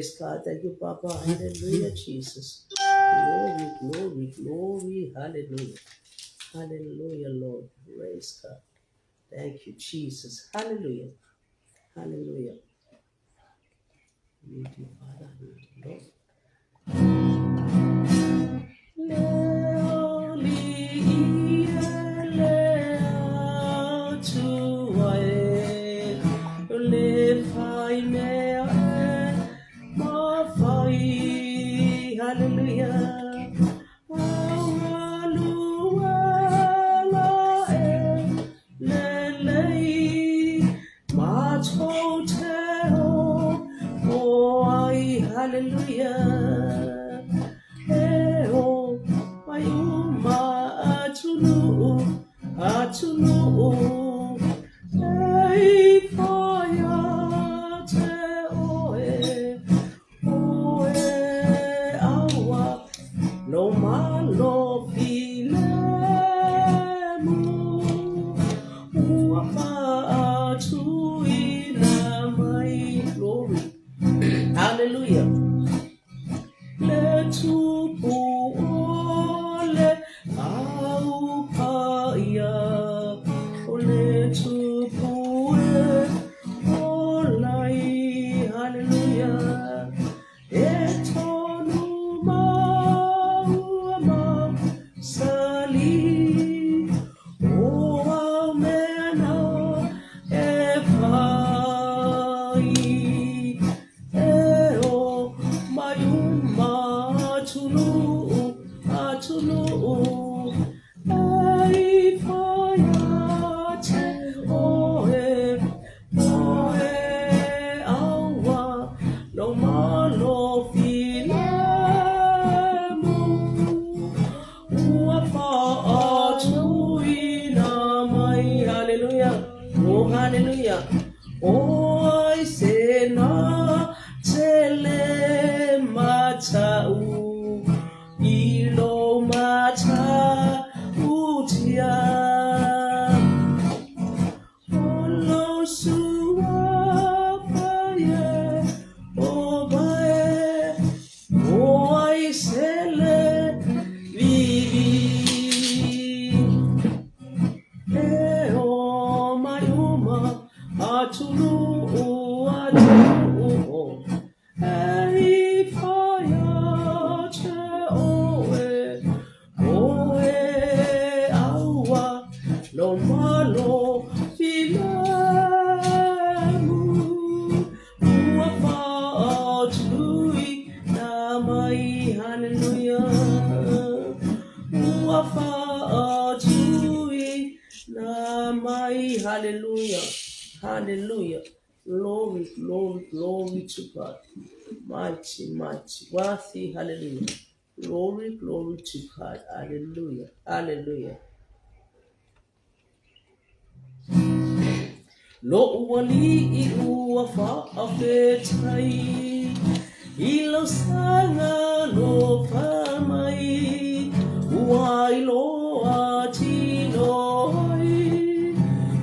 Praise God. Thank you, Papa. Hallelujah, Jesus. Glory, glory, glory. Hallelujah. Hallelujah, Lord. Praise God. Thank you, Jesus. Hallelujah. Hallelujah. Need you, Father. Need you, Lord. Hallelujah. Hallelujah. E o mai uma atunu atunu e whaia te oe oe awa lo malo filemu ua whaatuina mai. Glory. Hallelujah. Le tupu o le au paia, o le tupu e o lai. Hallelujah. E tonu maua ma sali, o au mea na e whai. E o mai uma atunuu, atunuu, e i whaia te oe, oe aua, lo malo filemu, ua whaatuina mai. Hallelujah. Oh, hallelujah. O ai se na tele matau i lo matautia. O lo sua faie o vae o ai se le vivi. E o mai uma atunuu, atunuu, e i whaia te oe, oe aua, lo malo filemu, ua whaatui na mai. Hallelujah. Ua whaatui na mai. Hallelujah. Hallelujah. Glory, glory, glory to God. Mighty, mighty, worthy. Hallelujah. Glory, glory to God. Hallelujah. Hallelujah. Lo ua li i ua whaafetai i lo sanga lo wha mai ua i loa tino ai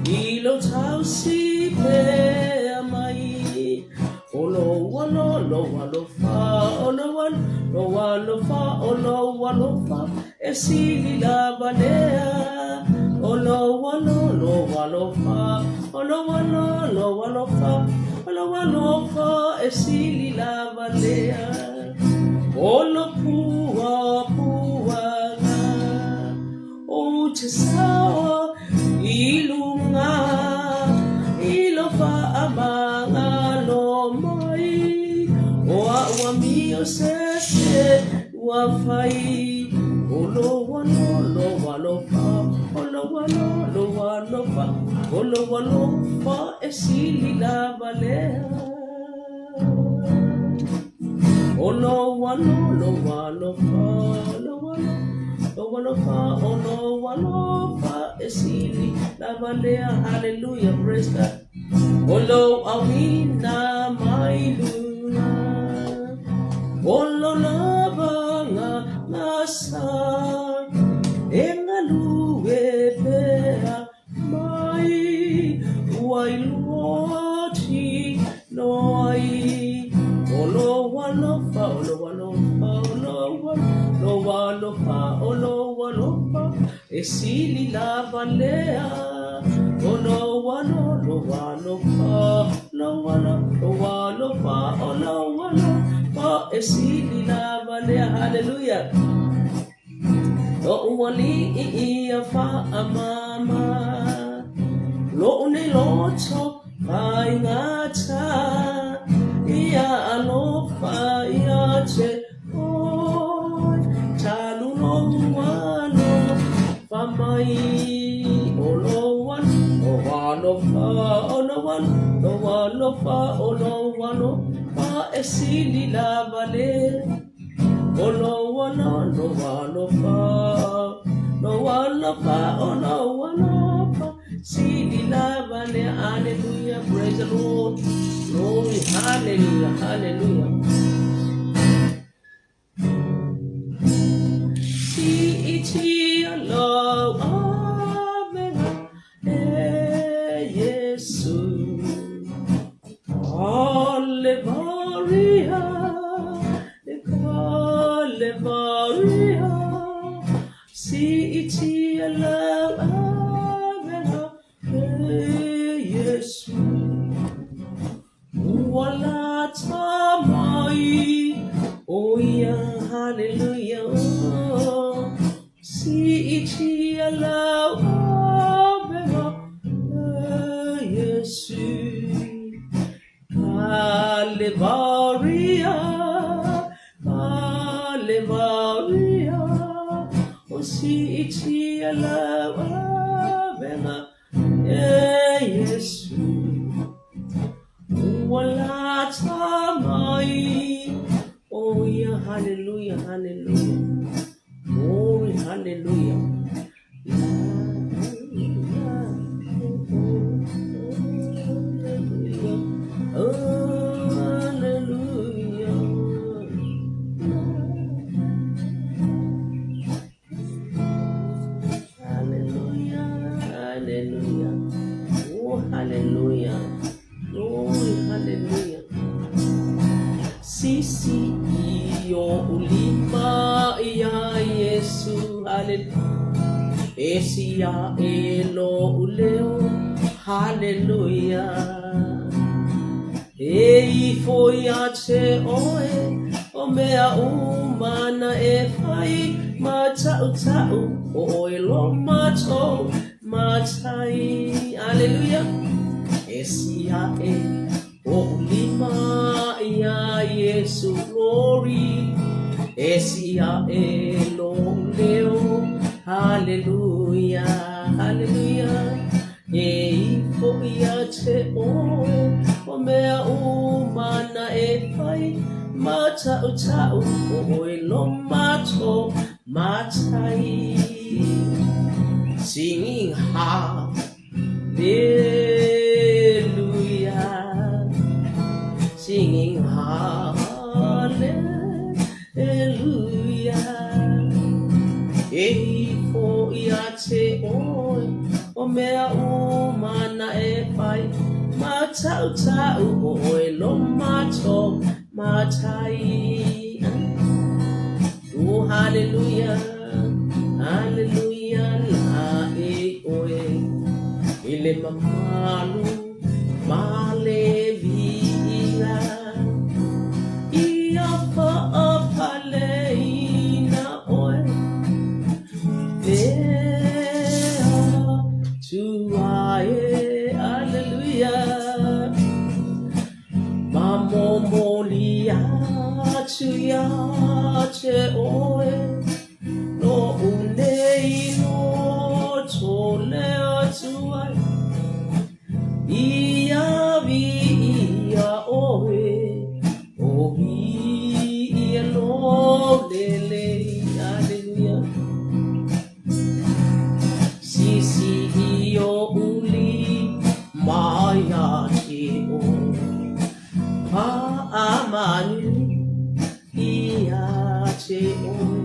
i lo tausi pea mai o lo ua lo lo ua lo fa o lo ua lo ua lo fa o lo ua lo fa e sili lava lea o lo ua lo lo ua lo fa o lo ua lo lo ua lo fa o lo ua lo fa e sili lava lea o lo pua pua nga o te saoa i lunga i lo faamagalo mai o a'u amio sese ua fai o lo ua lo lo ua lo fa o lo ua lo lo ua lo fa o lo ua lo fa e sili lava lea o lo ua lo lo ua lo fa lo ua lo lo ua lo fa o lo ua lo fa e sili lava lea. Hallelujah. Praise God. O lo auina mai luga o lo lava nga ngasa e galue pea mai ua iloa tino ai o lo E sili lava lea o lou alo, lou alofa, lou alo, lou alofa, o lou alofa e sili lava lea. Hallelujah. Lo'u Alii ia faamama, Lo'u nei loto faigata, Ia alofa ia te oe, Talu lou alofa mai, O lou alofa, o lou alofa, lou alofa, o lou alofa e sili lava lea. O lou alo, lou alofa, lou alofa, o lou alofa, sili lava lea. Hallelujah, praise the Lord. Glory, hallelujah, hallelujah. Siitia lau avega e Iesu. Kalevaria, e Kalevaria, siitia lau avega e Iesu. Ua lata mai ʻo ia, hallelujah, siitia lau avega e Iesu. Kalevaria, Kalevaria, o siitia lau avega e Iesu. Ua lata mai ʻo ia, hallelujah, hallelujah, glory, hallelujah. Hallelujah, hallelujah, oh hallelujah, glory, hallelujah. Sisi i oʻu lima iā Iesu, hallelujah. E sii aʻe loʻu leo, hallelujah. E ifo ia te ʻoe, o mea uma na e fai mātaʻutaʻu, ʻo ʻoe lo matou Matai, hallelujah. E sii aʻe oʻu lima iā Iesu, glory. E sii aʻe loʻu leo, hallelujah, hallelujah. E ifo ia te ʻoe, o mea uma na e fai mātaʻutaʻu, ʻo ʻoe lo matou Matai. Singing hallelujah, singing hallelujah. E ifo ia te ʻoe, o mea uma na e fai mātaʻutaʻu, ʻo ʻoe lo matou Matai. Oh, hallelujah, hallelujah, la e ʻoe i le mamalu ma le viiga. Ia faapaleina ʻoe e Atua e, hallelujah. Ma momoli atu ia te ʻoe, Loʻu nei loto le Atua Ia viia ʻoe, o viia lou lelei. Hallelujah. Sisi i oʻu lima ia te ʻoe, Paʻamanu ia te ʻoe,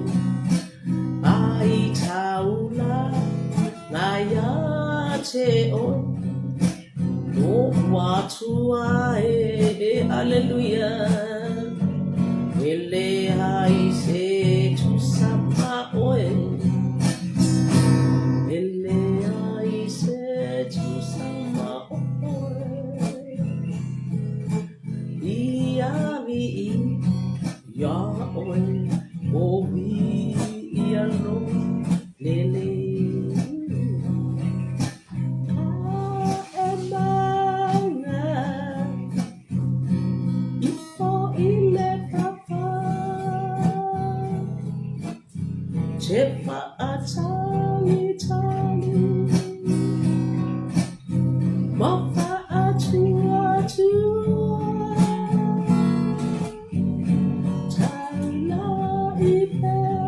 Ai taulaga ia te ʻoe, Loʻu Atua e, Hallelujah. E leai se tusa ma ʻoe. Viia ʻoe, o viia lou lelei. Ae mauga ifo i le papa. Te whaatalitali ma whaatuatua Taula i pea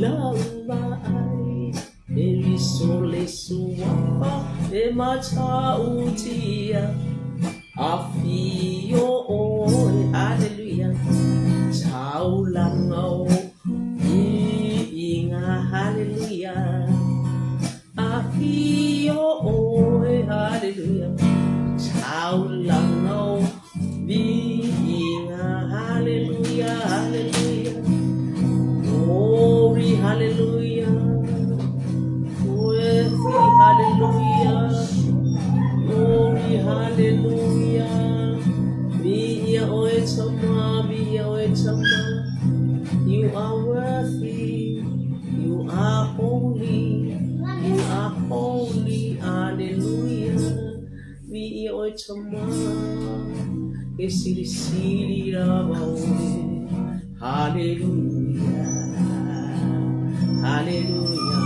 lau vaai E liso le suafa e matautia Afio ʻoe, hallelujah, Taulaga o viiga, hallelujah, Afio ʻoe, hallelujah, Taulaga o viiga, hallelujah, hallelujah, Glory, hallelujah, Worthy, hallelujah, Glory, hallelujah, Viia ʻoe Tama, viia ʻoe Tama, You are worthy, you are holy, you are holy, hallelujah, Viia ʻoe Tama, e silisili lava ʻoe, hallelujah, hallelujah,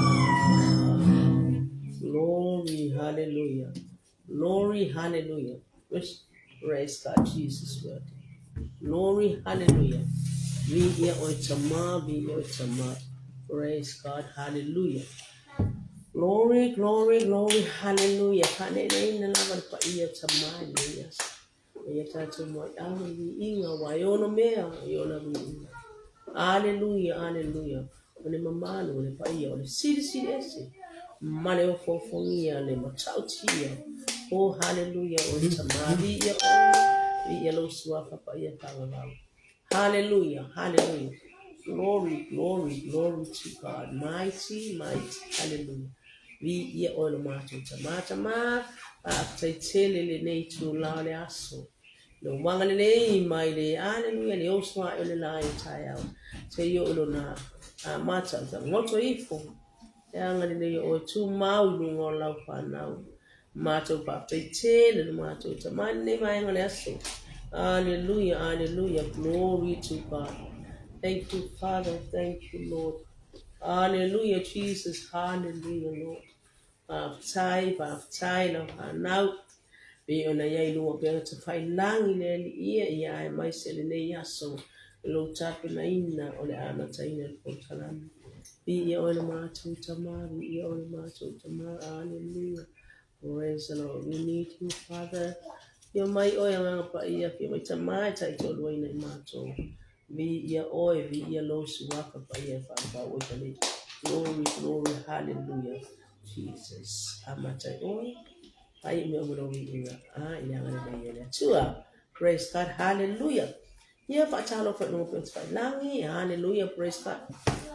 Glory, hallelujah, glory, hallelujah. Praise God, Jesus worthy. Glory, hallelujah. Viia ʻoe Tama, viia ʻoe Tama. Praise God, hallelujah. Glory, glory, glory, hallelujah. Faaleleiina lava le paia Tama i lenei aso. Ma ia tatou moeau i viiga aua e ono mea i ona viiga. Aleluia, aleluia. O le mamalu o le paia o le Silisili Ese ma le ofoofogia le matautia. Oh, haleluia, oe Tama, viia oe, viia lou suafa paia faavavau. Haleluia, haleluia. Glory, glory, glory to God. Mighty, mighty, haleluia. Viia oe lo matou Tama, Tama, faafetai tele lenei itula o le aso. Lou agalelei mai le Aleluia le oso ae o le la i taeao seia oo i lona amata o tagoto ifo e agalelei o oe tumau i luga o lau fanau matou faafetai tele le matou tama i lenei vaega o le aso. Aleluia, aleluia, glory to God. Thank you, Father, thank you, Lord. Hallelujah, Jesus, hallelujah, Lord. Faafetai, faafetai lau fanau. Pei ona i ai i luga o upega tafailagi le Alii ia, ia aemaise lenei aso i lou tapenaina o le amataina o le polokalame. Viia oe lo matou Tama, viia oe lo matou Tama. Aleluia. Praise the Lord. We need you, Father. Afio mai oe Agaga Paia, afio mai Tama e taitoaluaina i matou. Viia oe, viia lou suafa paia e faavavau oe Kalei. Glory, glory, hallelujah. Jesus. Amata i oe. Ai mea uma lou viiga. A i le agalelei o le Atua. Praise God, hallelujah. Ia faatalofa i luga o upega tafailagi. Hallelujah, praise God.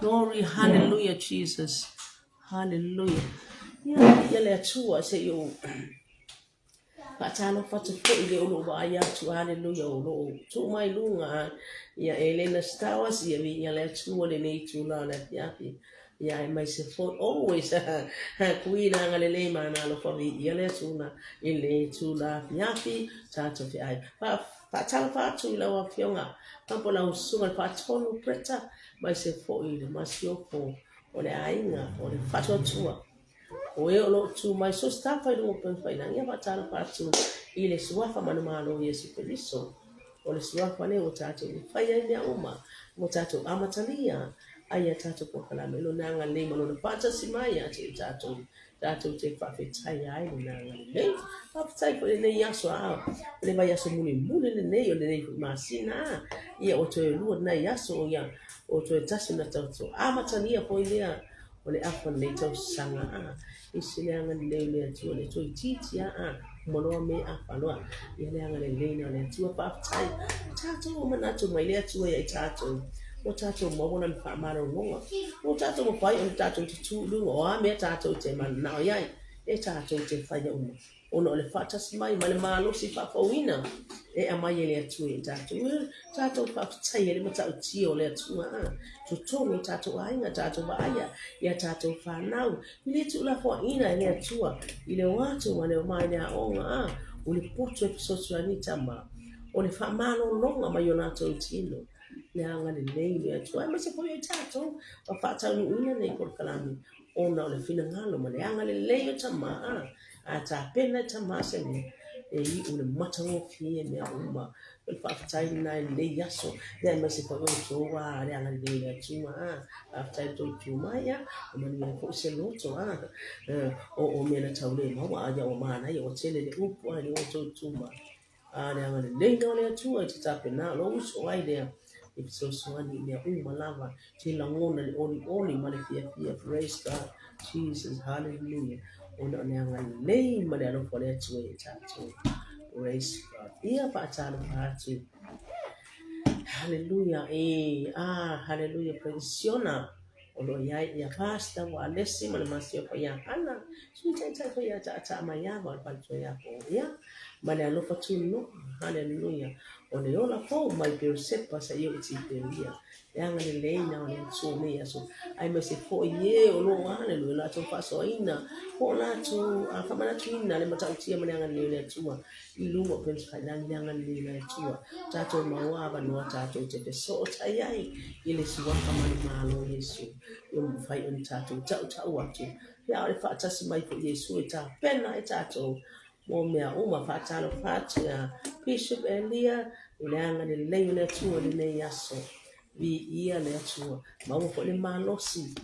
Glory, hallelujah, Jesus. Hallelujah. Ia, viia le Atua se i ou Faatalofa atu foi i le o loo vaai atu, haleluia, o loo tuu mai luga, ia Elena Stowers, ia viia le Atua lenei itula o le afiafi, ia aemaise foi always Queen agalelei ma ana alofa viia le Atua i lenei itula afiafi tatou feai. Faatalofa atu i lau Afioga po lau Susuga i le Faatonu Bretta, aemaise foi i le Masiofo o le aiga o le Faatuatua. O e o lo o tu mai so o se tafa i luga o upega tafailagi, ia faatalofa atu i le Suafa manumalo o Iesu Keriso. O le Suafa lea ua tatou faia ai mea uma, ua tatou amatalia ai a tatou polokalame, Lona agalelei ma Lona faatasi mai ia te i tatou, tatou te faafetaia ai Lona agalelei. Faafetai foi i lenei aso, a o le vaiaso mulimuli lenei o lenei foi masina, a ia ua toe lua nai aso, ia ua toe tasi ona tatou amatalia foi lea o le afa o lenei tausaga a e se le agalelei o le Atua le Atua itiiti a a uma loa me afa loa ia le agalelei na o le Atua faafetai tatou manatu mai le Atua ia i tatou ua tatou maua lana faamalologa ua tatou mafai ona tatou tutū i luga o a mea tatou te mananao i ai e tatou te faia uma ona o le faatasi mai ma le malosi faafouina. E aumai e le Atua i tatou. E tatou faafetaia le matautia o le Atua a totonu o tatou aiga, tatou vaaia i a tatou fanau. I le tuulafoaiina e le Atua i le o atu ma le omai i le aoga a o le poto e fesoasoani tama o le faamalologa mai o latou tino. Le agalelei o le Atua aemaise foi o i tatou ua faataunuuina nei polokalame ona o le finagalo ma le agalelei o tama a A tapena e tama se mea, e iu le matagofie mea uma. O le faafetai lena i lenei aso, ia aemaise foi o outou a le agalelei o le Atua a. Faafetai i le tou tu mai a, ua manuia foi se loto a. O o mea na tau le maua a ia ua manaia ua tele le upu a i le outou tu mai. A le agalelei o le Atua i te tapena lou uso ai lea e fesoasoani i mea uma lava te lagona le olioli ma le fiafia. Praise God, Jesus, hallelujah. Ona o le agalelei ma le alofa o le Atua ia tatou. Praise God. Ia faatalofa atu. Hallelujah. E, ah, hallelujah. Praise Siona. O lo o i ai ia Pastor ua Alesi ma le Masiofo ia Hana, Sui Taitai foi ia Taataa Maiava o le Faletua ia Poia, ma le alofa tunoa, haleluia, o le ola fou mai Peosepa seia oo i Tiperia, le agaleleina o le Atua i nei aso, aemaise foi e o lo o haleluia latou faasoaina po o latou faamanatuina le matautia ma le agalelei o le Atua i luga o Upegatafailagi, le agalelei o le Atua, tatou maua avanoa tatou te fesootai ai i le Suafa manumalo o Iesu, ua mafai ona tatou tautau atu, ia a o le faatasi mai foi Iesu e tapena ai tatou mo mea uma. Faatalofa atu ia Bishop Elia i le agalelei o le Atua i lenei aso. Viia le Atua, maua foi le malosi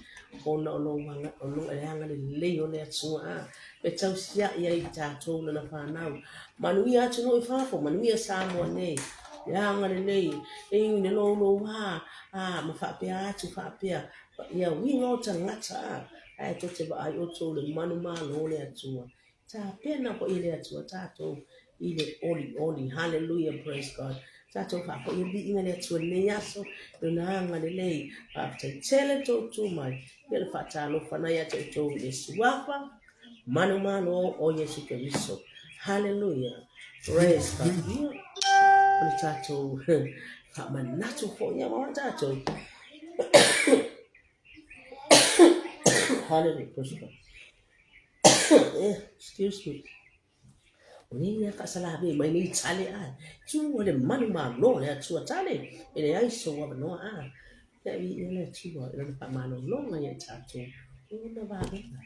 ona o lou o lo le agalelei o le Atua a e tausiai ai i tatou lana fanau. Manuia atunuu i fafo, manuia Samoa nei. Le agalelei e ui ina louloua a ma faapea atu faapea ia uiga o tagata a ae tou te vaai outou le manumalo o le Atua. Tapena foi e le Atua tatou i le olioli. Hallelujah, praise God. Tatou faafoi e viiga le Atua i lenei aso, lona agalelei. Faafetai tele tou tu mai. Ia le faatalofa na ia te outou i le suafa manumalo o Iesu Keriso. Hallelujah, praise God. Ia, o le tatou faamanatu foi ia ma tatou. Hallelujah, praise God. Excuse me. O nei mea faasalave mai nei tale a. Tu o le manu malo le Atua tale. E leai sou avanoa a. Ia viia le Atua i lana faamalologa ia i tatou. Ona vaega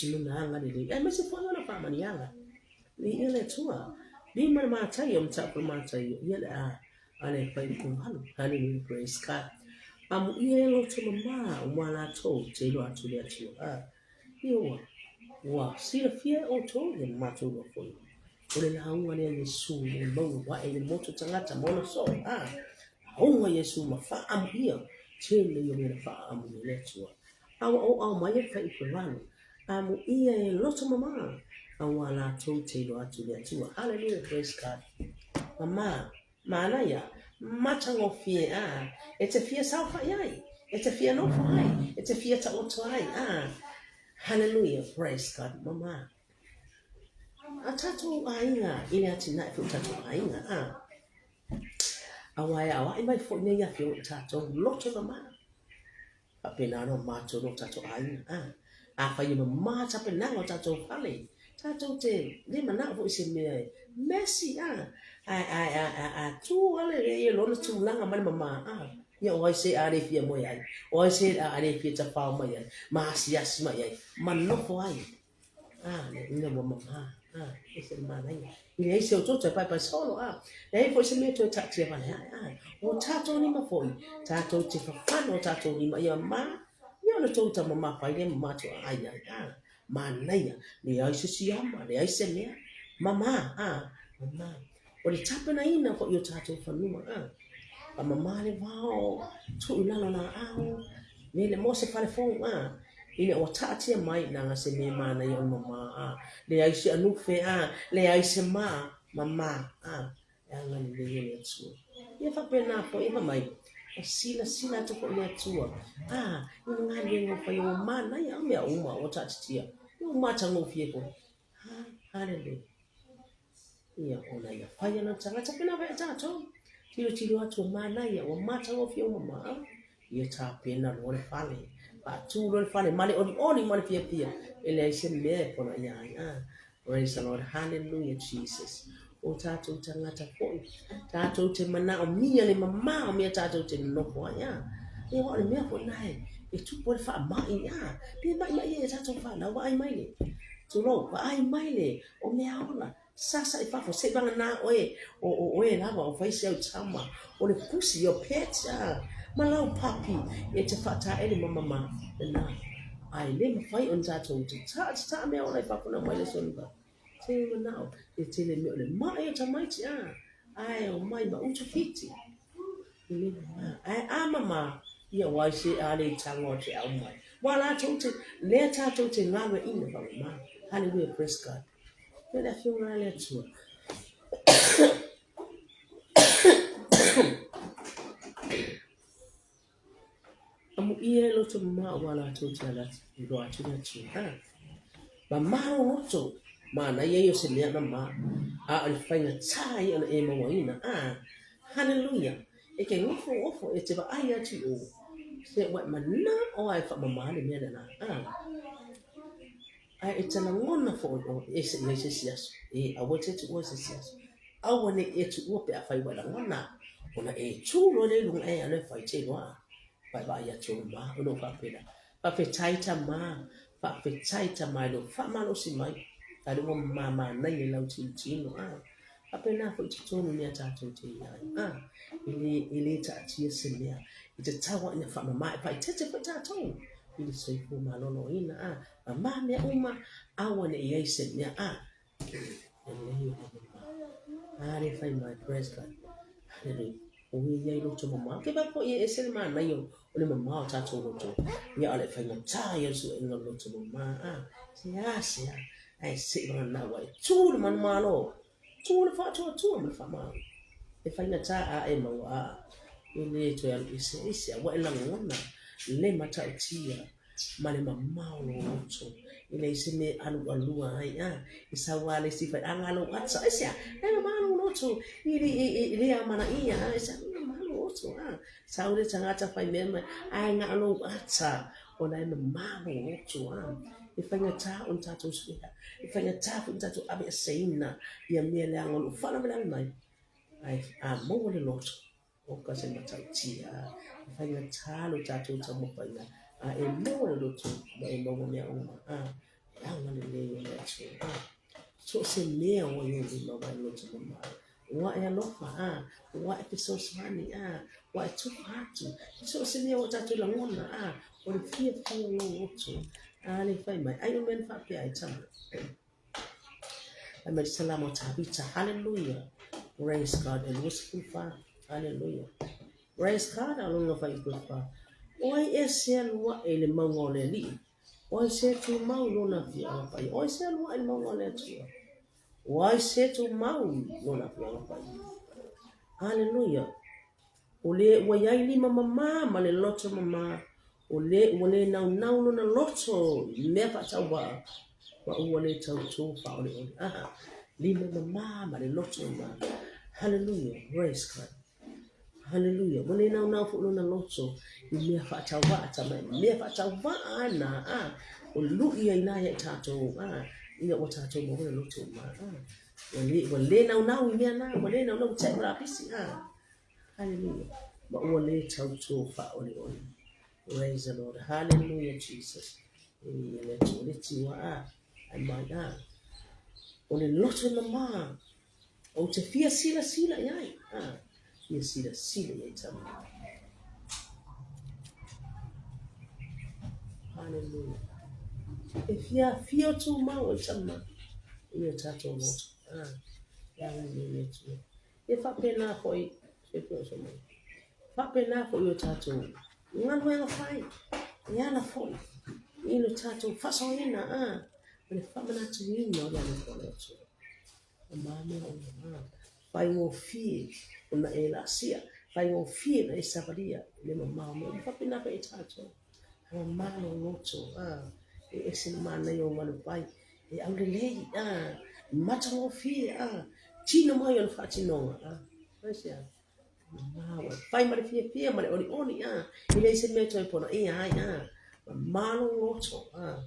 i lona agalelei. Aemaise foi ona faamanuiaga. Viia le Atua. Lima le Mataio, mataupu le Mataio. Ia le a a le faaipoalu. Hallelujah, praise God. Amuia e loto mama aua latou te iloa atu i le Atua. A. Ioe, ua silafia e outou ia le matou iloa foi, o le lauga lea a Iesu i le mauga ua ae i le motu tagata ma ona soo, a lauga Iesu ma faaamuia, tele ia mea na faaamuia e le Atua. A ua oao mai e fai upevalu, amuia e loto mama, aua latou te iloa atu i le Atua. Hallelujah, praise God. Mama, manaia, matagofie, a, e te fia saofai ai, e te fia nofo ai, e te fia taoto ai, a, hallelujah, praise God, mama. A tatou aiga i le atinae foi o tatou aiga, a, aua e aoai mai foi nei afioga i tatou loto mama. Faapena ona matou lo tatou aiga, a, afai e mama tapenaga o tatou fale, tatou te le manao foi i se mea e messy, a, ae, ae, a, a, a tu lava le, ia lona tulaga ma le mama, a, ia o ai se a le fia moe ai, o ai se a le fia tafao mai ai, ma asiasi mai ai, ma nofo ai. A, le ina ua mama, a, ese le manaia. I leai se otaota e paepae solo, a, leai foi se mea toe taatia vale ae, a, o tatou lima foi, tatou te fafano o tatou lima ia mama, ia ona tou tama mafai lea ma matou aai ai, a, manaia, leai se siama, leai se mea, mama, a, mama. O le tapenaina foi o tatou fanua, a, faamama le vao, tuu i lalo laau, lele mo se fale fou, a, ina ua taatia mai leaga se mea manaia o le mama, a, leai se anufe, a, leai se ma, mama, a, e agalelei e le Atua. Ia faapena foi, fai mai, ua silasila atu foi le Atua, a, i le galuega ua fai, ua manaia mea uma ua taatitia, ua matagofie foi. Haleluia. Ia, ona ia fai ana tagata pena vai tatou. Tilotilo atu ua manaia, ua matagofie ua mama. Ia tapena loa le fale, faatu loa le fale ma le olioli ma le fiafia. E leai se mea e ponaia ai. Ah, praise the Lord. Hallelujah, Jesus. O tatou tagata foi, tatou te manaomia le mamao o mea tatou te nonofo ai. Ah, ia aua o le mea foi lena e tupu ai le faamai. Ah, pe maimai ai e tatou fanau, vaai mai le, tulou, vaai mai le, o meaola, Sasa i fafo, seivagana oe, o oe lava o fai si au tama, o le pusi, your pet, a, ma lau puppy, e te faataele ma mama lena. Ae le mafai ona tatou tataa tataa mea ola i fafo na omai le aso Se manao, e tele mea o le mai o tamaiti, a, ae omai ma utu fiti. E le mama, ae a mama, ia o ai se a le tago o te au mai. Wa latou te, lea tatou te galueaiina faamama. Hallelujah, praise God. Ia le Afioga a le Atua. Amuia le loto mama aua latou te ala iloa atu le Atua. Ha. Mama lou loto, manaia ia o se mea mama, a o le faigata ia ona e mauaina. A, haleluia! E ke nofonofo e te vaai atu i o, se ua e manao lava e faamama le mea lena. A, Ae e te lagona foi oe e se i ai se isi aso. E, aua e te tuua i se isi aso. Aua ne i e tuua pe afai ua e lagona, ona e tū loa lea i luga e alu e fai te iloa. Vaevaai atu o ma, ona ou faapea, Faafetai tama, faafetai tama i lou faamalosi mai, a lea ua mamanaia i lau tilotilo, a. Faapena foi i totonu i mea tatou te i ai, a. E le, e le taatia se mea, e tatau lava ina faamama, e faaeteete foi tatou i le soifua maloloina, a. Mama mea uma, aua ne i i ai se mea, a. Lelei o le mama. A le fai mai, praise God. Hallelujah. O e i ai loto mama. Ke ba ko e ese le manaia o le mama o tatou loto. Ia o le faigata ia o le suega o le loto mama. A, se a, se a. Ae se i vagana ua e tū le manumalo. Tū le faatuatua ma le faamalo. E faigata a e maua a e le toe alu ese ese a ua e lagona le matautia ma le mamao o lou loto. E leai se mea e alualua ai a e sau lava le isi fai a na lou ata aisea e mamao lou loto i le e le amanaia a e sau e mamao lou loto a sau le tagata fai mea mai ae na o lou ata ona e mamao lou loto a e faigata ona tatou suea e faigata foi ona tatou aveeseina ia mea leaga o lo o faalavelave mai ae a maua le loto Oka se matautia, e faigata lo tatou taumafaiga, a e maua le loto ma e maua mea uma, a e agalelei o le Atua, a so o se mea ua i ou lima ua e loto mama, ua e alofa, a ua e fesoasoani, a ua e tufa atu, so o se mea ua tatou lagona, a o le fiafia o lou loto, a le fai mai, ai o mea na faapea ai tama. Fai mai le Salamo a Tavita, Hallelujah, praise God, e 24, Hallelujah, praise God, a lona fai koe fa. O ai ea se alu aʻe i le mauga o le Alii? O ai se tumau i lona afioaga paia? O ai se alu aʻe i le mauga o le Atua? O ai se tumau i lona afioaga paia? Hallelujah. O le ua i ai lima mamā ma le loto mamā, o le ua le naunau lona loto i mea faatauvaa, ma ua le tautō faaoleole. Aha, lima mamā ma le loto mamā. Hallelujah, praise God. Hallelujah. Ua le naunau foi lona loto i mea faatauvaa tama e mea faatauvaa ana, a, o luʻi ai la ia i tatou, a, ina ua tatou maua le loto mamā, a. Ua le, ua le naunau i mea na, ua le naunau, ua teʻe ma lapisi, a. Hallelujah. Ma ua le tautō faaoleole. Praise the Lord. Hallelujah, Jesus. E le Atua le tiua a, ai mai a. O le loto e mamā, ou te fia silasila i ai. A, fia silasila i ai tama. Hallelujah. E fia fia tumau ai tama i o tatou loto. A, e agalelei le Atua. E faapena foi, faapena foi o tatou galuega fai, e ala foi i lo tatou faasaoina, a, ma le faamanatuina o le alofa o le Atua. O mamea uma, a, faigofie ona e laasia, faigofie ona e savalia i le mamao mea uma. Faapena foi i tatou, e mamao lou loto, a, e ese le manaia o galu vai, e aulelei, a, matagofie, a, Tino mai o le faatinoga, a, aisea? Mamā ua fai ma le fiafia ma le olioli, a, e leai se mea e toe ponaia ai, a, mamā lou loto, a,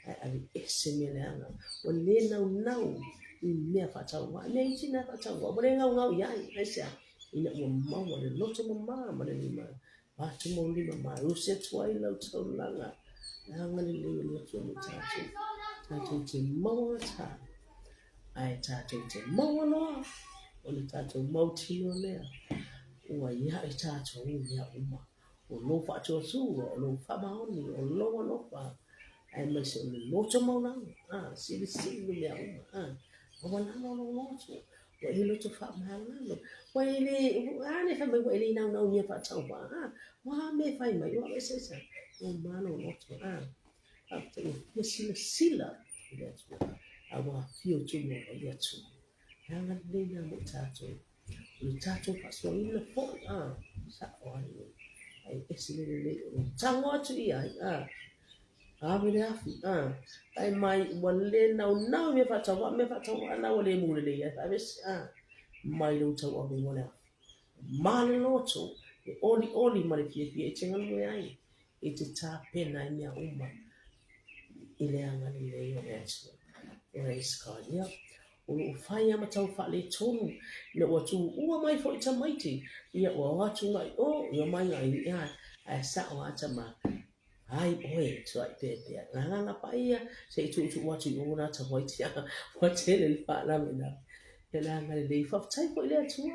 ae aveese mea leaga, ua le naunau i mea faatauvaa, mea iti na faatauvaa, ua le gaugau i ai, aisea? Ina ua maua le loto mamā ma le lima Atumaulima malosi atu ai lau taulaga, le agalelei o le Atua mo tatou. Tatou te maua gata, ae tatou te maua loa, o le tatou mautinoa lea, ua ia i tatou mea uma. O lou faatuatua, o lou faamaoni, o lou alofa, aemaise o le loto maualalo, a, silisili i mea uma, a, maualalo lou loto, Ua e loto faamagalo. Ua e le, a lea fai mai ua e le naunau i mea faatauvaa, a, o a mea e fai mai, ua aveese ai, ua malo loto, a. Faafetai ua fia silasila i le Atua, a ua afio tumau ai le Atua. E agalelei na mo i tatou. O le tatou faasoaina foi, a, sa'o lava lenei. Ae ese le lelei o le tago atu i ai, a. Ave le afi, a. Fai mai ua le naunau i mea faatauvaa, mea faatauvaa na ua le mu lelei ai, faavese, a. Mai lou tauavega o le afi. Ma le loto, le olioli ma le fiafia e te galue ai, e te tapena ai mea uma i le agalelei o le Atua. Praise God. Ia, o lo o fai lava ma tau faaletonu, ina ua tuua mai foi tamaiti, ia ua o atu ngai o, ia omai ngai i, a, ae sao lava tama, Ai oe, tuai pea pea, ngā nganga paia, se i tuutuu atu i o nā tamaiti a, ua tele le faalavelave. Ia le agalelei, faafetai foi i le Atua,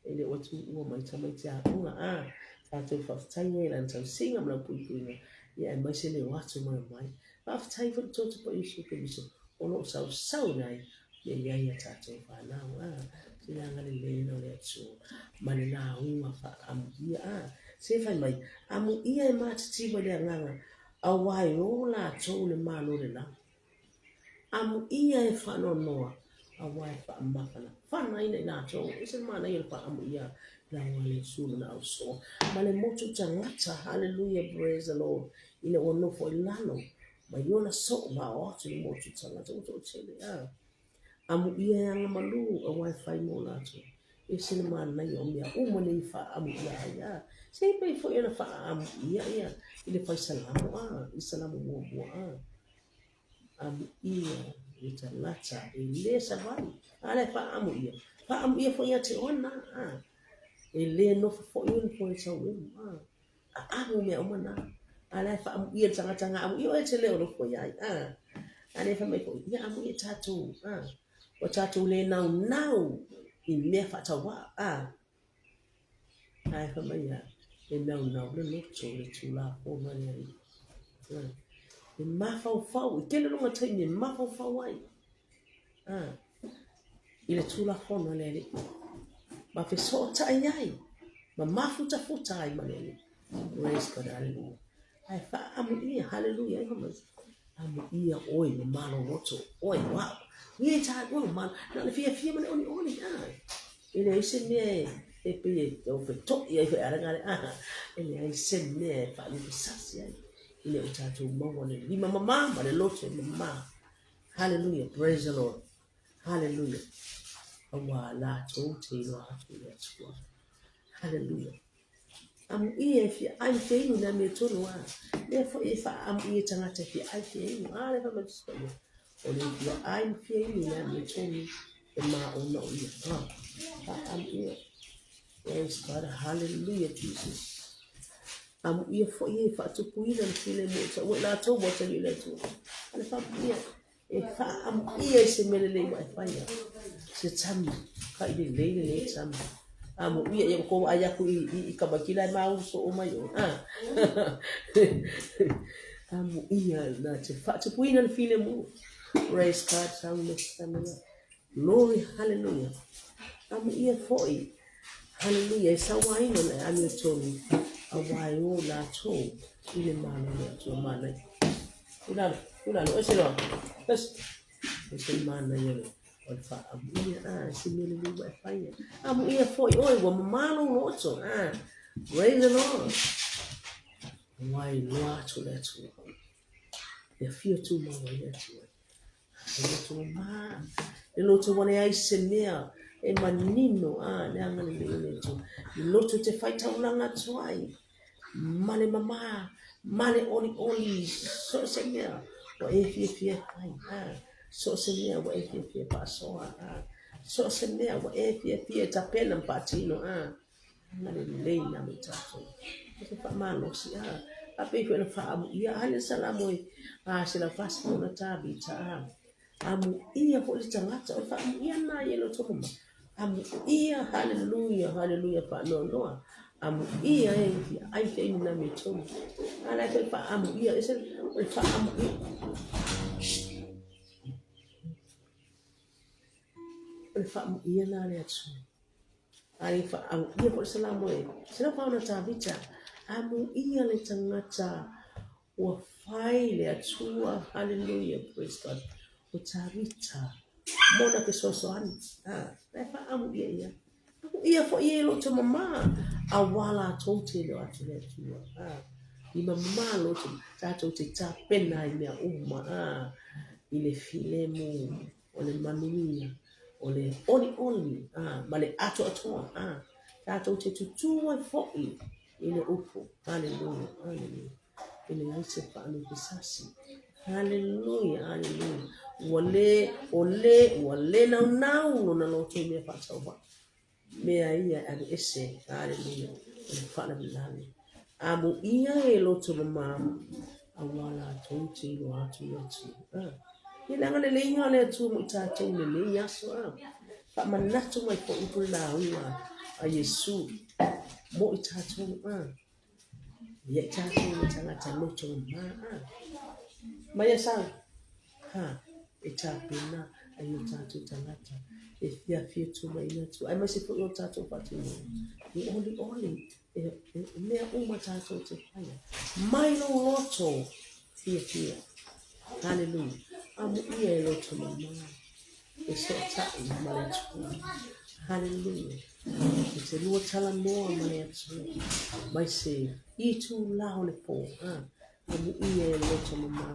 e le ua tuua mai tamaiti aoga, a, tatou faafetai ai i lana tausiga ma lana puipuiga, ia aemaise le o atu ma le omai. Faafetai foi i le Toto Paia Iesu Keriso, o lo o sausau ai Ia i ai a tatou fanau, a, se le agalelei o le Atua, ma le lauga faaamuia, a, se fai mai, amuia e matitiva i le agaga, aua e o latou le Malo o le lagi. Amuia e faanoanoa, aua e faamafanafanaina i latou. Ese le manaia o le faaamuia lauga a le Iesu lona ausoa, ma le motu tagata, hallelujah, praise the Lord, ina ua nofo i lalo Mai ona soo ma ao atu i le motu tagata ua toatele, a. Amuia e agamalu aua e fai mo latou. Ese le manaia o mea uma nei e faaamuia ai, a. Se i pei foi ona faaamuia ia i le fai salamo, a, i salamo muamua, a. Amuia le tagata e le savali, a la e faaamuia. Faaamuia foi ia te oe lena, a. E le nofo foi oe i le foe tauemu, a. Aamo mea uma na. A la e faamuia le tagata na amuia oe e te le o nofo iai. A, a lea fai mai foi, ia amuia tatou. A, ua tatou le naunau i mea faatauvaa. A, ae fai mai ia, e naunau le loto i le Tulafono a le Alii. A, e mafaufau, e tele lona taimi e mafaufau ai. A, i le Tulafono a le Alii, ma fesootai ai, ma mafutafuta ai ma le Alii. Praise God, hallelujah. Ae faaamuia, hallelujah, ai fai mai, amuia oe ma maloloto, oe, wow. Ia e tā oe ma, na o le fiafia ma le olioli, a. E leai se mea e, e pei e tau feto'i ai foi alaga le, a. E leai se mea e faalupesasi ai, ina ua tatou maua le lima mamā ma le loto mamā. Hallelujah, praise the Lord. Hallelujah. Aua latou te iloa atu i le Atua. Hallelujah. Amuia e fia ai fia inu le amiotonu a. Lea foi e faaamuia tagata e fia ai fia inu. A le whamatusa ia. O le fia ai fia inu le amiotonu e maona o ia. A. Faaamuia. Praise God. Hallelujah, Jesus. Amuia foi e faatupuina le filemu o ta'u ai latou ua tali i le Atua. A le faamuia. E faaamuia i se mea lelei ua e faia. Se tama, kai lelei lenei tama. Amuia ia ua tou vaai atu i, i, i tamaiti la e maulu soo mai oe. Ah. Amuia na te faatupuina le filemu. Praise God, saune samela. Glory, hallelujah. Amuia foi, hallelujah, e sauaina le amiotonu, aua e o latou i le Malo o le Atua manaia. Ulalo, ulalo, ese loa. Ese. Ese le manaia o le o le faaamuia, a, se mea lelei ua e faia. Amuia foi oe, ua mamā lou loto, a. Praise the Lord. Aua e iloa atu le Atua. E afio tumau ai le Atua. E loto mamā. Le loto ua leai se mea e manino a le agalelei o le Atua. Le loto e te faitaulaga atu ai ma le mamā ma le olioli, so o se mea ua e fiafia e fai, a so o se mea ua e fiafia e faasoa, a so o se mea ua e fiafia e tapena ma faatino, a agalelei na mo i tatou. E te faamalosi, a faapei foi ona faaamuia a le Salamo e 140 na Tavita, a Amuia foi le tagata, o le faaamuia lena i e loto mama. Amuia, haleluia, haleluia, faanoanoa. Amuia e fia ai fia inu na me tonu. A la foi faaamuia, ese o le faaamuia. O le faaamuia na le Atua. A le faaamuia foi le Salamo e 140 na Tavita. Amuia le tagata Ua fai le Atua, haleluia, praise God. O Tavita, mona fesoasoani, a, la e faaamuia ia. Amuia foi e loto mamā, auā latou te iloa atu le Atua, a. I mamā loto, tatou te tapena ai mea uma, a, i le filemu, o le manuia, o le olioli, a, ma le atoatoa, a. Tatou te tutū ai foi i le upu, haleluia, haleluia. E leai se faanofisasi. Haleluia, haleluia. Ua le, o le, ua le naunau lona loto i mea faatauvaa. Mea ia e aveese, haleluia, o le faalavelave. Amuia e loto mamā, auā latou te iloa atu i le Atua. Ah. Ia le agaleleiga o le Atua mo i tatou i lenei aso. Ah. Faamanatu mai foi upu le lauga a Iesu mo i tatou. Ah. Ia i tatou le tagata loto mamā. Ah. Mai a sau. Ha, e tapena ai o tatou tagata e fiafia tu mai i le Atua. Aemaise foi o tatou faatinoga. E olioli e, e mea uma tatou te faia. Mai lou loto fiafia. Haleluia. Amuia e loto mamā. E sootaʻi ma le Atua. Haleluia. E te lua talanoa ma le Atua. Mai se itulā o le pō. Ha. Amuia e loto mamā.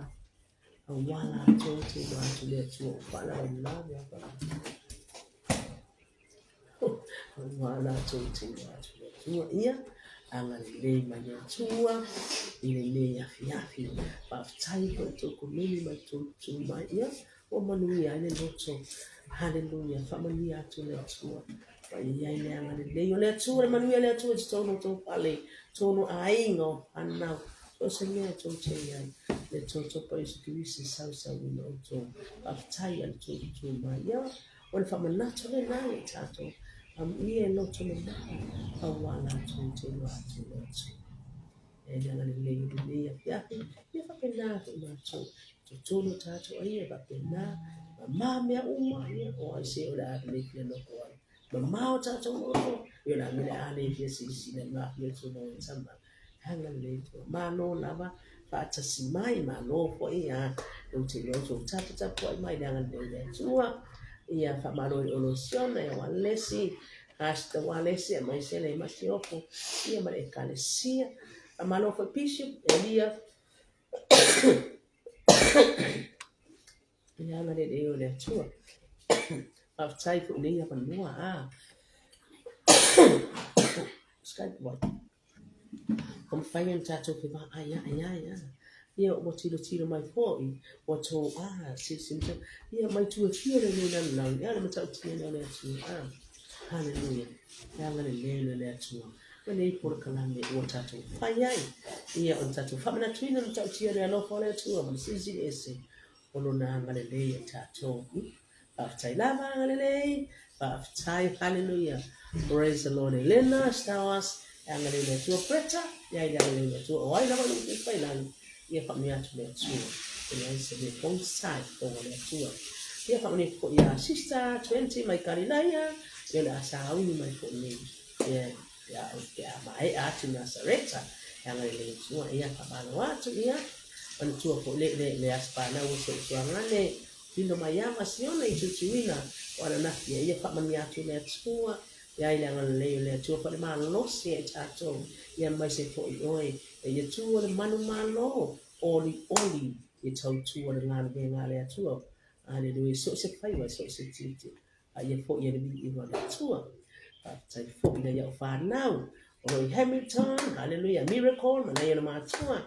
Auā latou te iloa atu le Atua ua faalavelave a Auā latou te iloa atu le Atua. Ia, agalelei mai le Atua i lenei afiafi. Faafetai foi i tou komeni ma tou tu mai. Ia, ua manuia ai le loto. Haleluia, faamanuia atu le Atua. Ma i ai le agalelei o le Atua, le manuia o le Atua i totonu o tou fale, totonu o aiga o fanau. So o se mea tou te i ai, le totopa Iesu Keriso e sausauina outou. Faafetai a le tou tu mai. Ia, o le faamanatu lena ia i tatou. Amuia e loto mamao, auā latou te iloa atu le Atua. E le agalelei o lenei afiafi, ia faapena foi matou. Totonu o tatou aiga faapena, mamā mea uma, ia, o ai se o le a le fia nofo ai. Mamao tatou loto, ia o le a mea o le a le fia silasila i mafia o le tulaga sama. Agalelei Atua. Malo lava faatasi mai, malo foi a tou te iloa tou taputapuai mai le agalelei o le Atua. Ia faamalo i le Olosiona, ia Walesi, Pastor Walesi aemaise le Masiofo, ia ma le Ekalesia. Faamalo foi Bishop Elia i le agalelei o le Atua. Faafetai foi i lenei avanoa a Skype mai. Ua mafai ona tatou fevaaia'i ai a. Ia ua tilotilo mai foi, ua toa silisili ia mai itu e fia o lenei lalolagi, a o le matautia lea o le Atua a. Haleluia. Le agalelei lea o le Atua. Ma nei polokalame ua tatou fai ai, ia o le tatou faamanatuina le matautia o le alofa o le Atua ma le silisili ese o lona agalelei ia tatou. Faafetai lava agalelei, faafetai, haleluia. Praise the Lord. Elena, Stowers, e agalelei le Atua. Bretta, ia i le agalelei le Atua. O ai lava i lou failangi, ia faamanuia atu le Atua. E leai se mea pogisa i totonu o le Atua. Ia faamanuia atu foi ia Sister 20 mai Kalilaia, ia o le a sauni mai foi nei. Ia, ia, pe a maea atu Nasareta, e agalelei le Atua. Ia faamalo atu, ia, manatua foi le, le, le aso fanau o si ou tuagane, Lilo mai a ma Siona i tuituina o ananafi ia faamanuia atu le Atua ia i le agalelei o le Atua foi le malosi ia i tatou ia maise foi oe e ia tu o le manumalo olioli i tautua le galuega a le Atua. Aleluia, so o se faiva, so o se tiute, a ia foʻi ai le viiga o le Atua. Faafetai foi i nai a'u fanau o lo o i Hamilton, haleluia, Miracle ma nai ona matua,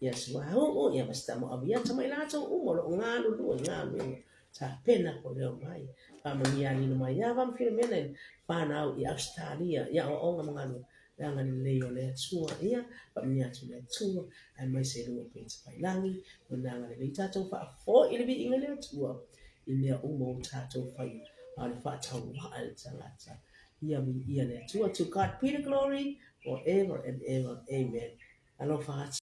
ia Suauu, ia Pastor Moaviata ma i latou uma o lo o galulue i galuega tapena po leo mai. Faamanuia alilo mai ia ma Filomena i fanau i Australia i aoaoga ma galuega le agalelei o le Atua. Ia, faamanuia atu le Atua, aemaise i luga o Petipailangi, Lona agalelei tatou faafoi le viiga i le Atua i mea uma ua tatou faia, a o le faatauvaa i le tagata. Ia viia le Atua. To God be the glory forever and ever. Amen. Alofa atu.